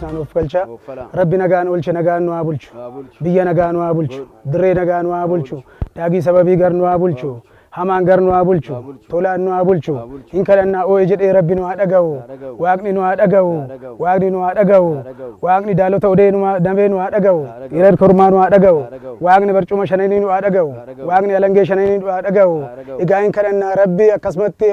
isaan of galcha. Ooffala. Rabbi nagaan oolche nagaan nu haa bulchu. Haa bulchu. Biyya nagaa nu haa bulchu. Dirree nagaa nu haa bulchu. Daagii sababii gar nu haa bulchu. Hamaan gar nu haa bulchu. Tolaan nu haa bulchu. Hin kadhannaa oo'ee jedhee Rabbi nu haa dhaga'u. Dhaga'u. Waaqni nu haa dhaga'u. Dhaga'u. Waaqni nu haa dhaga'u. Dhaga'u. Waaqni daalota odee nu haa- damee nu haa dhaga'u. Dhaga'u. Dhiira kormaa nu haa dhaga'u. Dhaga'u. Waaqni barcuma shananii nu haa dhaga'u. Dhaga'u. Waaqni alangee shananii nu haa dhaga'u. Dhaga'u. Egaa hin kadhannaa Rabbi akkasumatti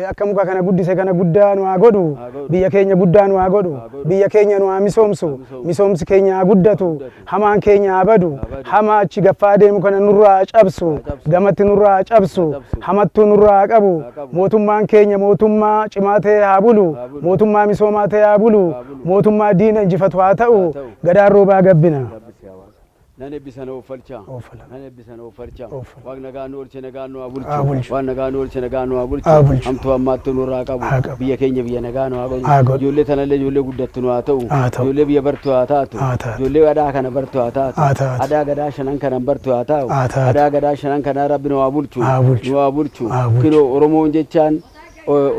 akka muka kana guddise kana guddaa nu haa godhu. Haa godhu. Biyya keenya guddaa nu haa godhu. Haa godhu. Biyya keenya nu haa misoomsu. misoomsu. Misoomsi keenya haa guddatu. guddatu. Hamaan keenya haa badu. Haa badu. Hamaa achi gaffaa deemu kana nurraa haa cabsu. Haa cabsu. Gamatti nurraa haa cabsu. Haa cabsu. Hamattuu nurraa haa qabu. Haa qabu. Mootummaan keenya mootummaa cimaa ta'e haa bulu. Haa bulu. Mootummaa misoomaa ta'e haa bulu. Haa bulu. Mootummaa diina injifatu haa ta'u. Haa ta'u. Gadaan roobaa gabbina. Gabbisi hawaasa. Nan eebbisan ooffalcha. Ooffala. Nan eebbisan oofalcha. Ooffala. Waaqni nagaa nu oolche nagaa nu haa Haa bulchu. bulchu. Waaqni nagaa nu oolche nagaa nu haa bulchu. Haa bulchu. Hamtuu ammaatti nurraa qabu. Haa qabu. Biyya keenya biyya nagaa nu haa godhu. Haa godhu. Ijoollee tanallee ijoollee guddattu nu haa ta'u. Haa ta'u. Ijoollee biyya bartu haa taatu. Haa taatu. Ijoollee adaa kana bartu haa taatu. Haa taatu. Adaa gadaa shanan kana bartu haa ta'u. Haa taatu. Adaa gadaa shanan kana Rabbi nu haa bulchu. Haa bulchu. Nu haa bulchu. Haa bulchu. Kinoo Oromoon jechaan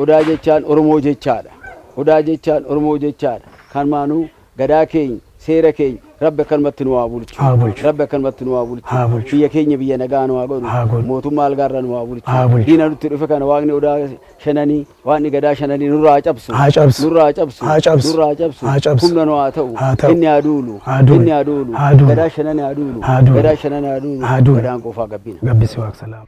odaa jechaan Oromoo jechaadha. Odaa jechaan Oromoo jechaadha. Kanumaanuu gadaa keenya seera keenya Rabbi akkanumatti nu haa bulchu. Haa bulchu. Rabbi akkanumatti nu haa bulchu. Haa bulchu. Biyya keenya biyya nagaa nu haa godhu. Haa godhu. Mootummaa algaarra nu haa bulchu. Haa bulchu. Diina nutti dhufe kana waaqni odaa shananii waaqni gadaa shananii nurraa haa cabsu. Haa cabsu. Nurraa haa cabsu. Haa cabsu. Nurraa haa cabsu. Haa cabsu. Humna nu haa ta'u. Haa ta'u. Inni haa duulu. Haa duulu. Inni haa duulu. Haa duulu. Gadaa shananii haa duulu. Haa duulu. Gadaa shananii haa duulu. Haa duulu. Gadaan qofaa gabbina. Gabbisi waaq salaam.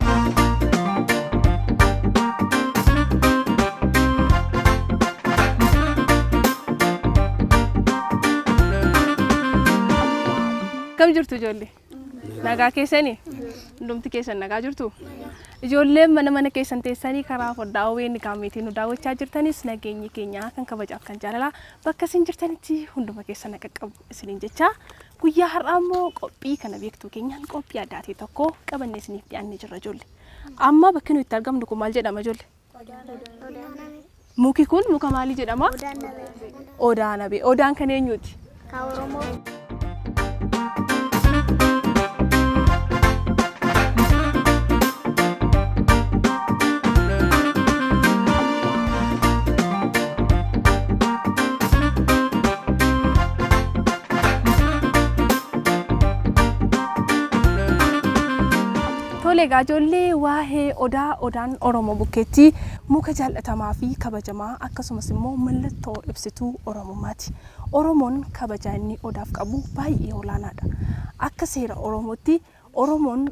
Kam jirtu ijoollee? Nagaa keessanii? Hundumti keessan nagaa jirtu? Ijoolleen mana mana keessan teessanii karaa foddaa OBN gaammeetiin nu daawwachaa jirtanis nageenyi keenya kan kabajaaf kan jaalalaa bakka isin jirtanitti hunduma keessan akka qabu isiniin jecha guyyaa har'aa immoo qophii kana beektuu keenyaan qophii addaa ta'e tokko qabannee isiniif dhiyaannee jirra ijoollee. Amma bakki nuyi itti argamnu kun maal jedhama ijoollee? Muki kun muka maalii jedhama? Odaa nabee. Odaan kan eenyuuti? Tole egaa ijoollee waa'ee odaa odaan Oromoo bukkeetti muka jaallatamaa fi kabajamaa akkasumas immoo mallattoo ibsituu Oromummaati. Oromoon kabaja inni odaaf qabu baay'ee olaanaadha. Akka seera Oromootti Oromoon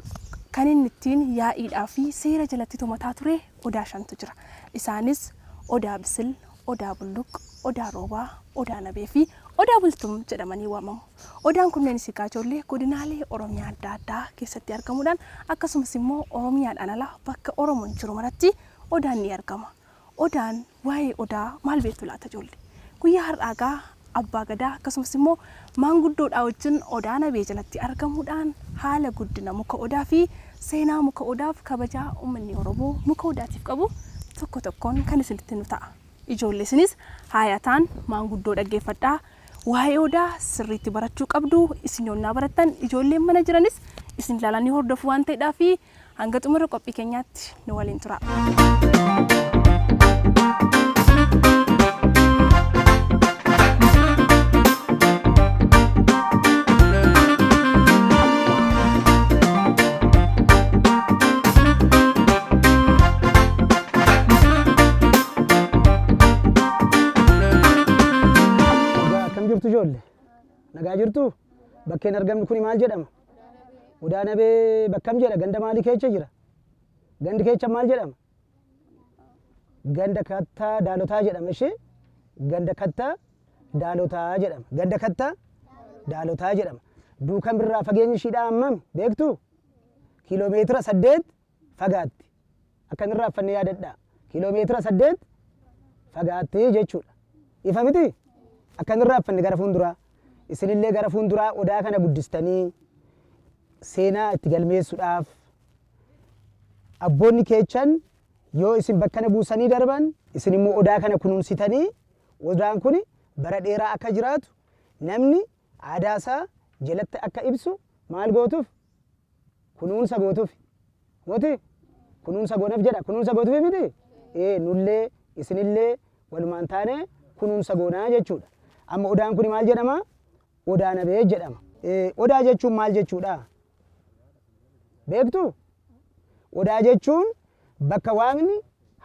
kan inni ittiin yaa'iidhaa fi seera jalatti tumataa ture odaa shantu jira. Isaanis odaa bisil, odaa bulluq, odaa roobaa, odaa nabee fi odaa bultum jedhamanii waamamu. Odaan kunneenis egaa ijoollee godinaalee Oromiyaa adda addaa keessatti argamuudhaan akkasumas immoo Oromiyaadhaan ala bakka Oromoon jiru maratti odaan ni argama. Odaan waa'ee odaa maal beektu laata ijoollee? Guyyaa har'aa egaa abbaa gadaa akkasumas immoo maanguddoodhaa wajjin odaa nabee jalatti argamuudhaan haala guddina muka odaa fi seenaa muka odaaf kabajaa uummanni Oromoo muka odaatiif qabu tokko tokkoon kan isinitti nu ta'a. Ijoollee isinis haayataan maanguddoo dhaggeeffadhaa. Waa'ee odaa sirriitti barachuu qabdu. Isin yoonnaa barattan ijoolleen mana jiranis isin ilaalanii hordofu waan ta'eedhaa fi hanga xumura qophii keenyaatti nu waliin tura. Egaa akkam jirtu ijoollee? Nagaa jirtu? Bakkeen argamnu kuni maal jedhama? Odaa nabee bakkam jedha? Ganda maalii keessa jira? Gandi keessa maal jedhama? Ganda kattaa daalotaa jedhama ishee. Ganda kattaa daalotaa jedhama. Ganda kattaa daalotaa jedhama. Duukam irraa fageenyi ishiidhaa hammam beektu? Kiiloomeetira 8 fagaatti. Akkan irraa affanne yaadadhaa. Kiiloomeetira 8 fagaatti jechuudha. Ifa miti? Akkan irraa affanne gara fuulduraa. Isinillee gara fuulduraa odaa kana guddistanii seenaa itti galmeessuudhaaf abboonni keechan yoo isin bakkana buusanii darban isin immoo odaa kana kunuunsitanii odaan kun bara dheeraa akka jiraatu namni aadaa isaa jalatti akka ibsu maal gootuuf? Kunuunsa gootuuf. Moti kunuunsa goonaaf jedha. Kunuunsa gootuuf miti? Ee nullee isinillee walumaan taane kunuunsa goonaa jechuudha. Amma odaan kun maal jedhama? Odaa nabee jedhama. Odaa jechuun maal jechuudha? Beektu? Odaa jechuun bakka waaqni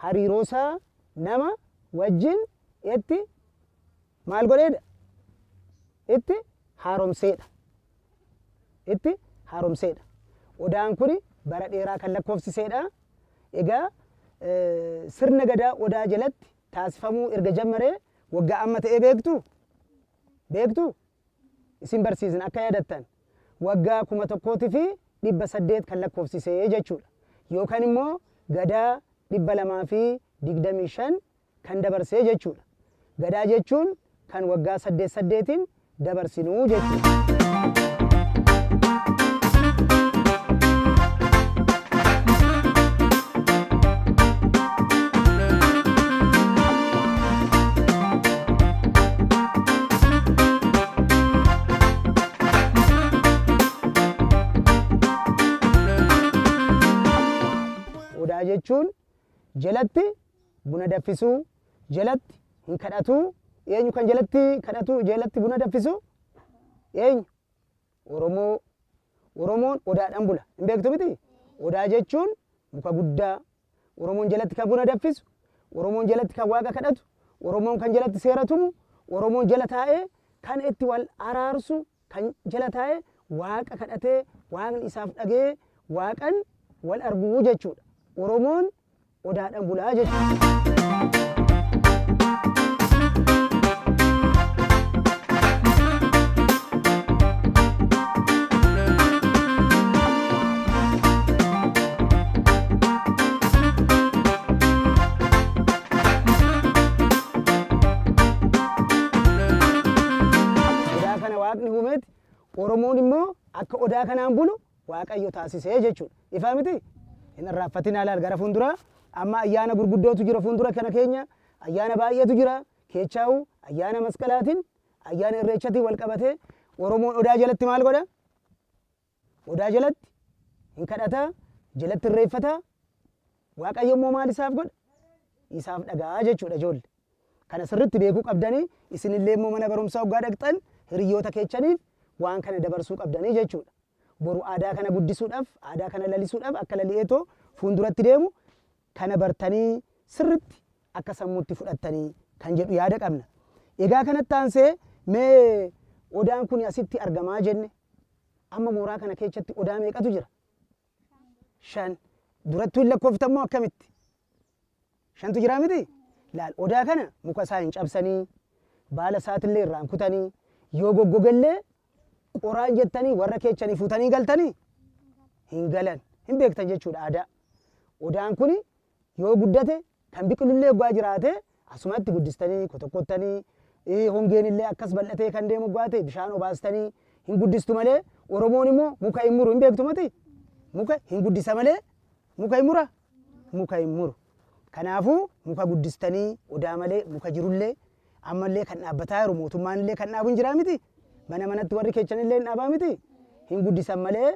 hariiroosaa nama wajjin itti maal godheedha? Itti haaromseedha. Itti haaromseedha. Odaan kun bara dheeraa kan lakkoofsiseedha. Egaa sirna gadaa odaa jalatti taasifamuu erga jammaree waggaa amma ta'ee beektu? Beektu? Isin barsiisna akka yaadattan. Waggaa 1800 kan lakkoofsisee jechuudha. Yookaan immoo gadaa 225 kan dabarsee jechuudha. Gadaa jechuun kan waggaa saddeet saddeetiin dabarsinuu jechuudha. Odaa jechuun jalatti buna daffisuu, jalatti hin kadhatuu. Eenyu kan jalatti kadhatu, jalatti buna daffisu? Eenyu? Oromoo. Oromoon odaadhaan bula. Hin beektu miti? Odaa jechuun muka guddaa. Oromoon jalatti kan buna daffisu, Oromoon jalatti kan waaqa kadhatu, Oromoon kan jalatti seera tumu, Oromoon jala taa'ee kan itti wal araarsu, kan jala taa'ee waaqa kadhatee waaqni isaaf dhaga'ee waaqan wal arguu jechuudha. Oromoon odaadhaan bulaa jechuudha. Odaa kana waaqni uumeeti Oromoon immoo akka odaa kanaan bulu Waaqayyo taasisee jechuudha. Ifaa miti? Hin irraanfatinaa laal gara fuulduraa. Amma ayyaana gurguddootu jira fuuldura kana keenya. Ayyaana baay'eetu jira. Keechaa'u ayyaana masqalaatiin ayyaana irreechatiin wal qabatee Oromoon odaa jalatti maal godha? Odaa jalatti hin kadhata, jalatti irreeffata. Waaqayyo immoo maal isaaf godha? Isaaf dhaga'a jechuudha ijoollee. Kana sirriitti beekuu qabdanii isinillee immoo mana barumsaa waggaa dhaqxan hiriyoota keechaniif waan kana dabarsuu qabdanii jechuudha. Boru aadaa kana guddisuudhaaf, aadaa kana lalisuudhaaf akka lali'eetoo fuulduratti deemu kana bartanii sirriitti akka sammuutti fudhattanii kan jedhu yaada qabna. Egaa kanatti aansee mee odaan kun asitti argamaa jenne amma mooraa kana keessatti odaa meeqatu jira? 5. Durattuu hin lakkooftan moo akkamitti? Shantu jiraa miti? Laal odaa kana muka isaa hin cabsanii, baala isaatillee irraa hin kutanii, yoo goggogellee qoraan jettanii warra keechanii fuutanii galtanii hin galan. Hin beektan jechuudha aadaa. Odaan kun yoo guddate kan biqilullee oggaa jiraate asumatti guddistanii kotokkottanii hongeen illee akkas bal'atee kan deemu oggaa ta'e bishaan obaastanii hin guddistu malee Oromoon immoo muka hin muru hin beektu mati muka hin guddisa malee muka hin mura muka hin muru. Kanaafuu muka guddistanii odaa malee muka jirullee ammallee kan dhaabbataa jiru mootummaan illee kan dhaabu hin jiraa miti. Mana manatti warri keechan illee hin dhaabaa miti. Hin guddisan malee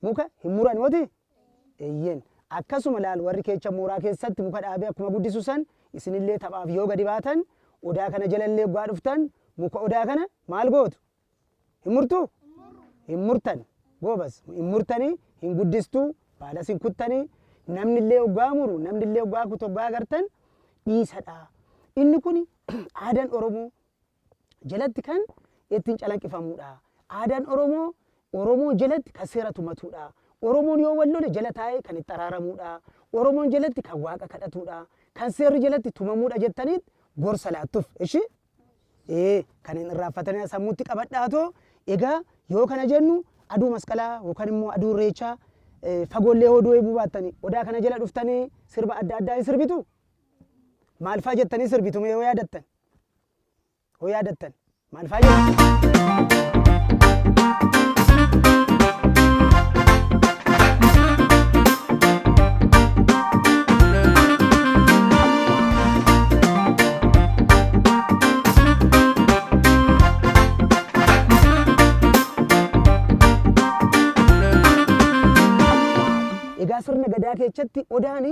muka hin muran moti. Eeyyeen. Akkasuma laal warri keecha mooraa keessatti muka dhaabee akkuma guddisu san isinillee taphaaf yoo gadi baatan odaa kana jalallee oggaa dhuftan muka odaa kana maal gootu? Hin murtuu? Hin murtan. Goobas hin murtanii, hin guddistuu, baalas hin kuttanii, namnillee oggaa muru, namnillee oggaa kutu oggaa agartan dhiisadha. Inni kun aadaan Oromoo jalatti kan ittiin calanqifamudha. Aadaan Oromoo Oromoo jalatti kan seera tumatudha. Oromoon yoo wal lole jala taa'ee kan itti araaramudha. Oromoon jalatti kan waaqa kadhatudha. Kan seerri jalatti tumamudha jettaniit gorsa laattuuf. Ishi? Ee, kan hin irraanfatanii sammuutti qabadhaatoo egaa yoo kana jennu aduu masqalaa yookaan immoo aduu irreechaa fagoollee hoo du'ee bubaattanii odaa kana jala dhuftanii sirba adda addaa hin sirbitu? Maal faa jettanii sirbitu mee yoo yaadattan? Yoo yaadattan maal faa jettu? Egaa sirna gadaa keessatti odaan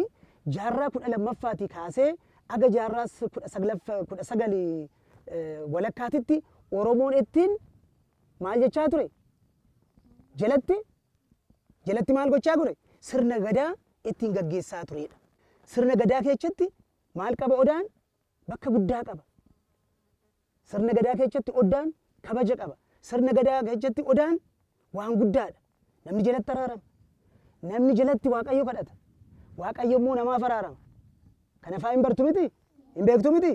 jaarraa 12ffaatii kaasee aga jaarraa 19 walakkaatitti Oromoon ittiin maal jechaa ture? Jalatti jalatti maal gochaa ture? Sirna gadaa ittiin gaggeessaa turedha. Sirna gadaa keessatti maal qaba odaan? Bakka guddaa qaba. Sirna gadaa keessatti odaan kabaja qaba. Sirna gadaa keessatti odaan waan guddaadha. Namni jalatti araarama. Namni jalatti Waaqayyo kadhata. Waaqayyo immoo namaaf araarama. Kana faa hin bartu miti? Hin beektu miti?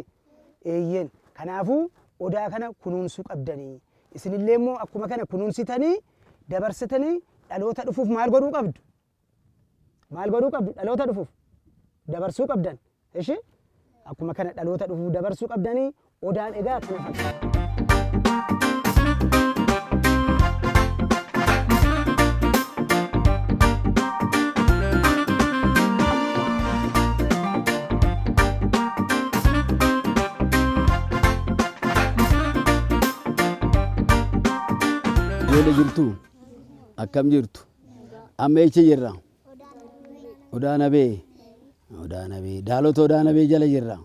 Eeyyeen. Kanaafuu odaa kana kunuunsuu qabdanii. Isinillee immoo akkuma kana kunuunsitanii dabarsitanii dhaloota dhufuuf maal godhuu qabdu? Maal godhuu qabdu? Dhaloota dhufuuf dabarsuu qabdan. Ishi? Akkuma kana dhaloota dhufuuf dabarsuu qabdanii odaan egaa kana fakkaata. Ijoollee jirtu akkam jirtu? Amma eessa jirra? Odaa Nabee. Odaa Nabee. Daalota Odaa Nabee jala jirra.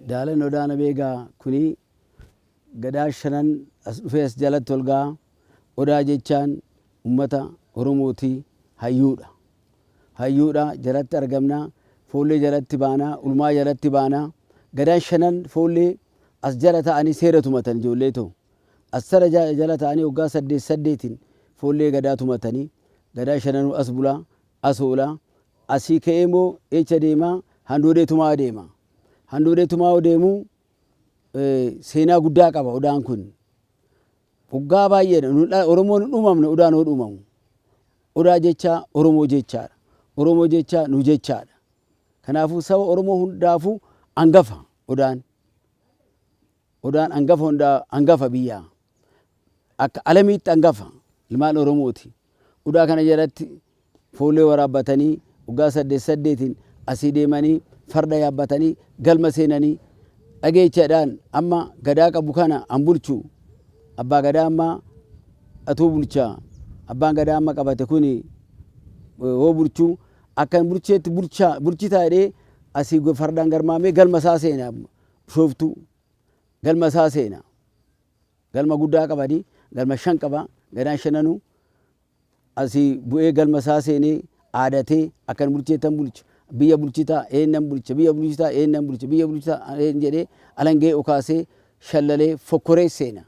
Daalan Odaa Nabee gaa kuni gadaa shanan as dhufee as jalatti ol ga'a. Odaa jechaan ummata Oromooti hayyuudha. Hayyuudha jalatti argamna. Foollee jalatti baana. Ulmaa jalatti baana. Gadaan shanan foollee as jala ta'anii seera tumatan ijoollee ta'u. As tara jala ta'anii waggaa saddeet saddeetiin foollee gadaa tumatanii gadaa shananuu as bulaa as oolaa asii ka'ee immoo eecha deemaa handoodee tumaa deema. Handoodee tumaa deemu seenaa guddaa qaba odaan kun. Waggaa baay'eedha. Oromoon hin uumamne odaan hoo uumamu. Odaa jecha Oromoo jechaadha. Oromoo jecha nu jechaadha. Kanaafuu saba Oromoo hundaafuu angafa odaan. Odaan angafa hundaa angafa biyyaa. Akka alamiitti angafa ilmaan Oromooti. Odaa kana jalatti foollee waraabbatanii waggaa saddeet saddeetiin asii deemanii farda yaabbatanii galma seenanii dhageechaadhaan amma gadaa qabu kana an bulchu abbaa gadaa amma atuu bulchaa abbaan gadaa amma qabate kuni hoo bulchu akkan bulcheetti bulchaa bulchitaa jedhee asii fardaan garmaamee galma isaa seena Bishooftuu galma isaa seena. Galma guddaa qabani galma shan qaba gadaan shananuu asii bu'ee galma isaa seenee aadatee akkan bulcheettan bulcha biyya bulchitaa eennan bulcha biyya bulchitaa eennan bulcha biyya bulchitaa een jedhee alangee okaasee shallalee fokkoree seena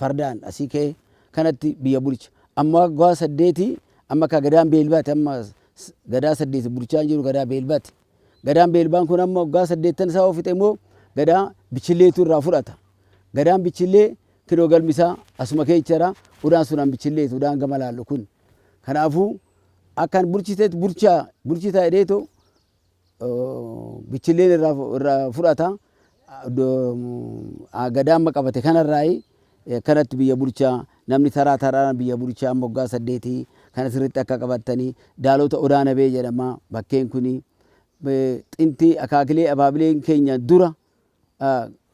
fardaan asii ka'ee kanatti biyya bulcha. Amma waggaa saddeetii amma akka gadaan beelbaati amma gadaa saddeeti bulchaa hin jiru gadaa beelbaati. Gadaan beelbaan kun amma waggaa saddeettan isaa yoo fixe immoo gadaa bichilleetu irraa fudhata. Gadaan bichillee kinoo galmi isaa asuma keechara udaan sun an bichilleetu udaan gama laallu kun. Kanaafuu akkan bulchiteet bulchaa bulchitaa jedheetu bichilleen irraa fudhata. Gadaa amma qabate kanarraayi akkanatti biyya bulchaa namni taraa taraan biyya bulchaa amma waggaa saddeetii kana sirriitti akka qabattanii daalota Odaa Nabee jedhama bakkeen kuni xinti akaakilee abaabileen keenya dura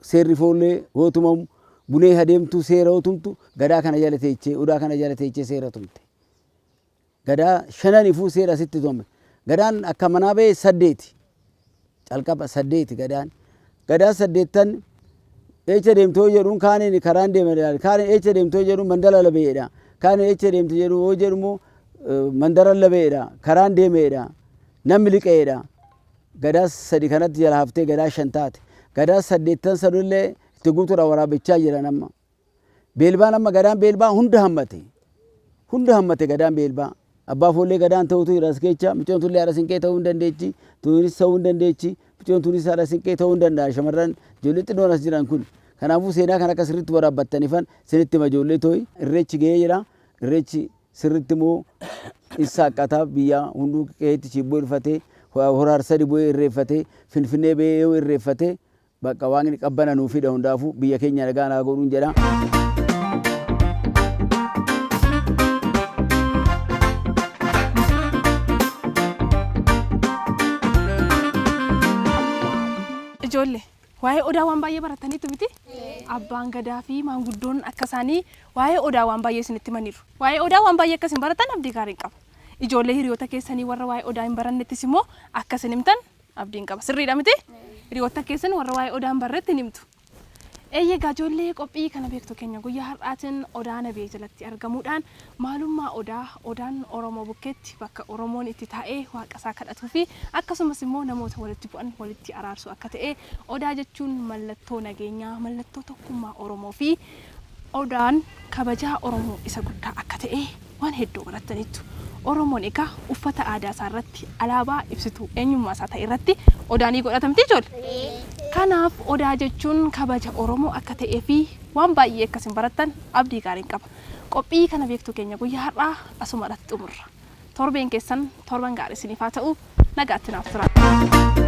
seerri foollee hoo tumamu bunee hadeemtu seera hoo tumtu gadaa kana jala teechee odaa kana jala teechee seera tumte. Gadaa shananifuu seera asitti tumame. Gadaan akka manaa ba'e saddeeti. Calqaba saddeeti gadaan. Gadaa saddeettan eecha deemtoo jedhuun kaaniin karaan deema kaaniin eecha deemtoo jedhuun mandala labeedha. Kaaniin eecha deemte jedhu hoo jedhu immoo mandara labeedha. Karaan deemeedha. Namni liqeedha. Gadaa sadi kanatti jala haftee gadaa shan taate. Gadaa saddeettan sanillee itti guutuudha waraabechaa jiran amma. Beelbaan amma gadaan beelbaa hunda hammate. Hunda hammate gadaan beelbaa. Abbaa foollee gadaan ta'utu jira as keessa. Micoon tullee haadha sinqee ta'uu hin dandeechi. Tunis ta'uu hin dandeechi. Micoon tunis haadha sinqee ta'uu hin danda'a. Shamarran ijoollee xinnoon as jiran kun. Kanaafuu seenaa kan akka sirriitti waraabbattanifan sinitti hima ijoollee tooyi. Irreechi ga'ee jira. Irreechi sirriitti immoo in saaqqata biyya hunduu qe'eetti chiibboo irfatee hora harsadi bu'ee irreeffatee finfinnee ba'ee yoo irreeffatee Bakka Waaqni qabbana nuu fida hundaafuu biyya keenya nagaa naa godhuun jedha. Ijoollee waa'ee odaa waan baay'ee barataniitu miti? Abbaan gadaa fi maanguddoon akka isaanii waa'ee odaa waan baay'ee isinitti himaniiru. Waa'ee odaa waan baay'ee akka isin baratan abdii gaariin qaba. Ijoollee hiriyoota keessanii warra waa'ee odaa hin barannettis immoo akka isin himtan abdiin qaba. Sirriidha miti? Hiriyoottan keessan warra waa'ee odaa hin barretti hin himtu. Eeyyee egaa ijoollee qophii kana beektu keenya guyyaa har'aatiin Odaa Nabee jalatti argamuudhaan maalummaa Odaa, Odaan Oromoo bukkeetti bakka Oromoon itti taa'ee waaqa isaa kadhatuu fi akkasumas immoo namoota walitti bu'an walitti araarsu akka ta'e, Odaa jechuun mallattoo nageenyaa, mallattoo tokkummaa Oromoo fi Odaan kabajaa Oromoo isa guddaa akka ta'e waan hedduu barattaniittu. Oromoon egaa uffata aadaa isaa irratti alaabaa ibsituu eenyummaa isaa ta'e irratti Odaa ni godhata miti ijoollee? Kanaaf Odaa jechuun kabaja Oromoo akka ta'ee fi waan baay'ee akka isin barattan abdii gaariin qaba. Qophii kana beektuu keenya guyyaa har'aa asuma irratti xumurra. Torbeen keessan torban gaarii isiniif haa ta'u. Nagaatti naaf turaa.